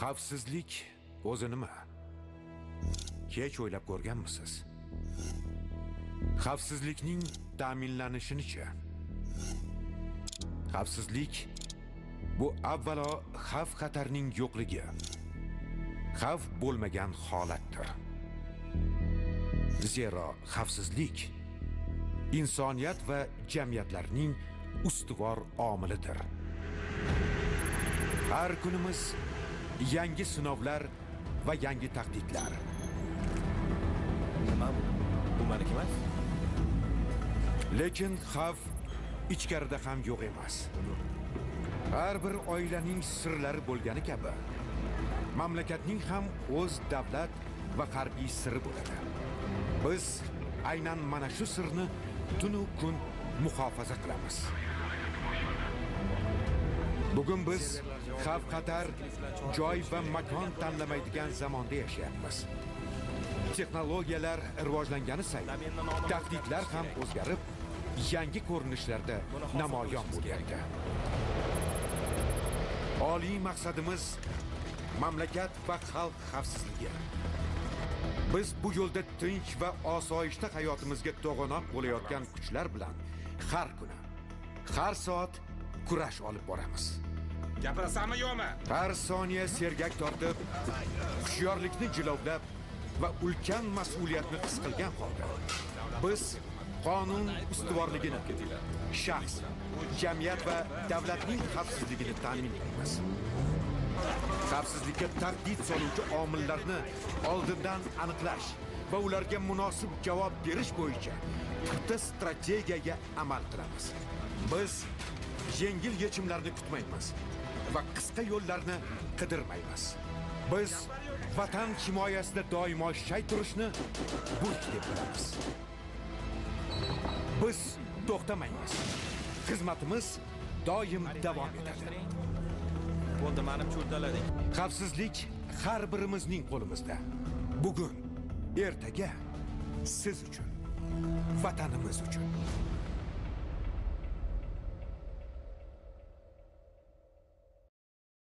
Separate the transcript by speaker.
Speaker 1: Xavfsizlik o'zi nima? Hech o'ylab ko'rganmisiz? Xavfsizlikning ta'minlanishini-chi? Xavfsizlik bu avvalo xavf-xatarning yo'qligi, xavf bo'lmagan holatdir. Zero xavfsizlik insoniyat va jamiyatlarning ustuvor omilidir. Har kunimiz yangi sinovlar va yangi tahdidlar.
Speaker 2: Nima bu? Bu meniki emas.
Speaker 1: Lekin xavf ichkarida ham yo'q emas. Har bir oilaning sirlari bo'lgani kabi, mamlakatning ham o'z davlat va harbiy siri bo'ladi. Biz aynan mana shu sirni tunu kun muhofaza qilamiz. Bugun biz xavf-xatar, joy va makon tanlamaydigan zamonda yashayapmiz. Texnologiyalar rivojlangani sayin tahdidlar ham o'zgarib, yangi ko'rinishlarda namoyon bo'lyapti. Oliy maqsadimiz mamlakat va xalq xavfsizligi. Biz bu yo'lda tinch va osoyishta hayotimizga to'g'anoq bo'layotgan kuchlar bilan har kuni, har soat kurash olib boramiz.
Speaker 3: Gapirasanmi yo'qmi?
Speaker 1: Har soniya sergak tortib, hushyorlikni jilovlab va ulkan mas'uliyatni his qilgan holda biz qonun ustuvorligini, shaxs, jamiyat va davlatning xavfsizligini ta'minlaymiz. Xavfsizlikka tahdid soluvchi omillarni oldindan aniqlash va ularga munosib javob berish bo'yicha puxta strategiyaga amal qilamiz. Biz yengil yechimlarni kutmaymiz va qisqa yo'llarni qidirmaymiz. Biz vatan himoyasida doimo shay turishni burch deb bilamiz. Biz to'xtamaymiz. Xizmatimiz doim davom etadi.
Speaker 2: Bo'ldi, menimcha uddalading.
Speaker 1: Xavfsizlik har birimizning qo'limizda. Bugun, ertaga siz uchun, vatanimiz uchun.